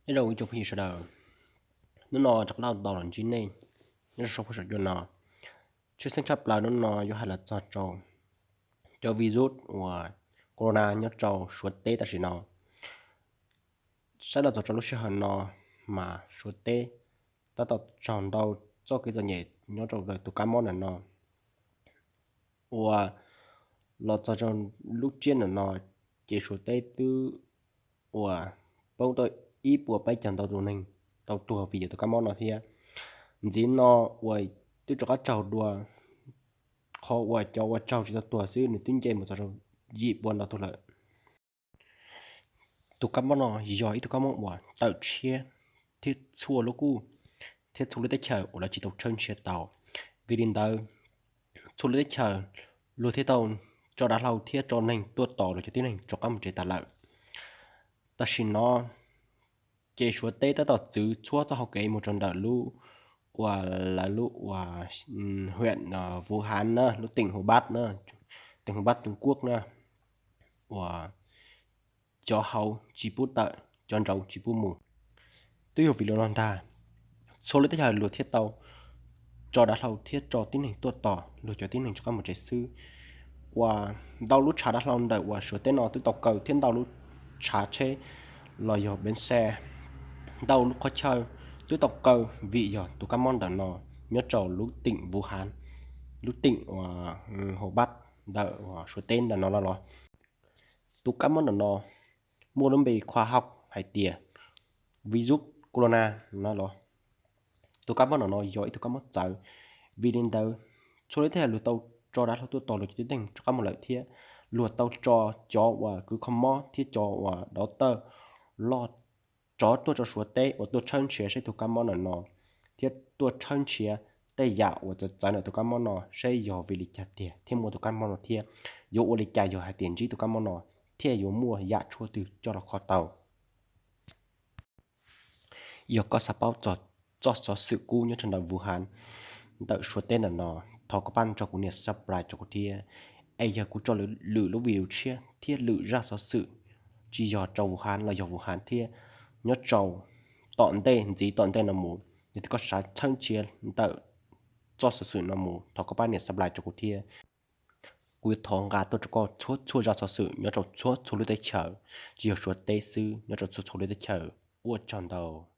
Nyob zoo ib tsoom phooj ywg sawv daws, hnub no rov qab los ntsib nej nyob rau saum huab saum cua no. Tshwj xeeb tshaj plaws hnub no yuav hais los txog rau cov virus uas corona nyob rau Suav teb tam sim no. Saib los txog rau lub sij hawm no mas Suav teb tab tom raug ntau txoj kev txom nyem nyob rau tus kab mob ntawm no. Uas los txog rau lub tsiab ntawm no ces Suav teb twb uas poob tau ib puas peb caug ntau tus neeg tau tuag vim yog tus kab mob no thiab. Ntxiv no uas twb rov qab raug dua, qhov uas cov uas raug tsis tau tuag xwb nws twb nce mus txog rau yim puas ntau tus lawm. Tus kab mob no yog ib tug kab mob uas tawm tshiab thiab txhua lub kuj thiab txhua lub teb chaws uas lawv tsis tau tshawb nrhiav tau. Vim li ntawd, txhua lub teb chaws luag thiaj tau tso dav hlau thiab tso neeg tuaj tos luag cov tib neeg rov qab mus tsev tas lawm. Tam sim no ces Suav teb tab tom txwv txhua txoj hau kev mus rau ntawm lub uas lawv lub uas huyện Vũ Hán na, lub tỉnh Hồ Bắc na, tỉnh Hồ Bắc Trung Quốc na, uas cov hauv tsis pub tawm, cov nraud tsis pub mus. Twb yog vim li no ntag, txhua lub teb chaws luag thiaj tau tso dav hlau thiab tso tib neeg tuaj tos luag cov tib neeg rov qab mus tsev xwb. Uas ntau lub tshav dav hlau ntawm uas Suav teb no twb tau kaw thiab ntau lub tshav tsheb los yog bến xe, ntau lub qhov chaw twb tau kaw vim yog tus kab mob ntawm no nyob rau lub tỉnh Vũ Hán, lub tỉnh uas Hồ Bắc ntawm uas Suav teb ntawm no los. Tus kab mob ntawm no muaj lub npe khoa học hais tias virus corona no los. Tus kab mob ntawm no yog ib tug kab mob txawv, vim li ntawd txhua lub teb chaws luag tau tso dav hlau tuaj tos luag cov tib neeg rov qab mus lawm thiab luag tau tso cov uas kws kho mob thiab cov uas dov tawj loj rov tuaj rau Suav teb uas tuaj tshawb nrhiav saib tus kab mob ntawm no thiab tuaj tshawb nrhiav tej yam uas txawv txawv ntawm tus kab mob no saib yog vim li cas tiag thiaj muaj tus kab mob no thiab yuav ua li cas yog hais tias ntsib tus kab mob no thiaj yuav muaj yam tshuaj twg coj los kho tau. Yog koj xav paub txog txoj xov xwm kub nyob rau ntawm Vũ Hán ntawm Suav teb ntawm no, thov koj pab nrog kuv nias subscribe rau kuv thiab. Es yog kuv tso lwm lub video tshiab thiab lwm zaj xov xwm tsis yog rau Vũ Hán los yog Vũ Hán thiab, nyob rau tom ntej ntxiv tom ntej no mus, yog tias koj xav tshawb nrhiav ntawm txoj xov xwm no mus thov koj pab nias subscribe rau kuv thiab. Kuv yuav thov nqa tuaj rau koj txhua txhua zaj xov xwm nyob rau txhua txhua lub teb chaws, tsis yog Suav teb xwb, nyob rau txhua txhua lub teb chaws. Ua tsaug ntau.